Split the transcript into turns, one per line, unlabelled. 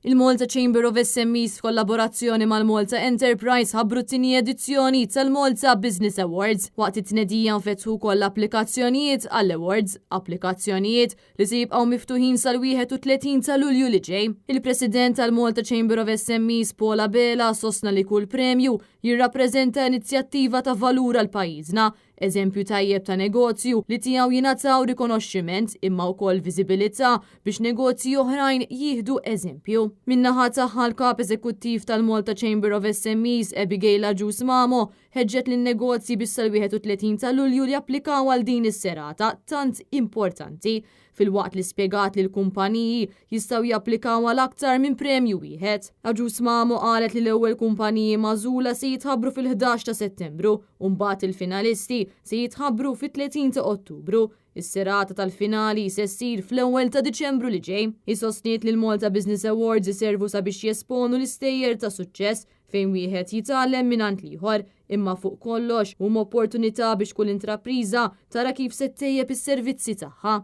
Il-Malta Chamber of SMEs f'kollaborazzjoni mal-Malta Enterprise ħabbru t-tieni edizzjoni tal-Malta Business Awards. Waqt it-tnedija nfetħu wkoll applikazzjonijiet għall-awards, applikazzjonijiet li se jibqgħu miftuħin sal-31 ta' Lulju li ġej. Il-President tal-Malta Chamber of SMEs Paul Abela sostna li kull premju jirrappreżenta inizjattiva ta' valur għal pajjiżna. Eżempju tajjeb ta' negozju li tiegħu jingħataw rikonoxximent imma wkoll viżibilità biex negozji oħrajn jieħdu eżempju. Min-naħa tagħha l-Kap Eżekuttiv tal-Malta Chamber of SMEs Abigail Agius Mamo ħeġġet lin-negozji biex sal-31 ta' Lulju japplikaw għal din is-serata tant importanti filwaqt li spjegat li l-kumpaniji jistgħu japplikaw għal aktar minn premju wieħed. Agius Mamo qalet li l-ewwel kumpaniji magħżula se jitħabbru fil-11 ta' Settembru u mbagħad il-finalisti se jitħabbru fit-30 ta' Ottubru. Is-serata tal-finali se ssir fl-ewwel ta' Diċembru li ġej. Hi sostniet li l-Malta Business Awards iservu sabiex jesponu l-istejjer ta' suċċess fejn wieħed jitgħallem mingħand l-ieħor, imma fuq kollox huma opportunità biex kull intrapriża tara kif se ttejjeb is-servizzi tagħha.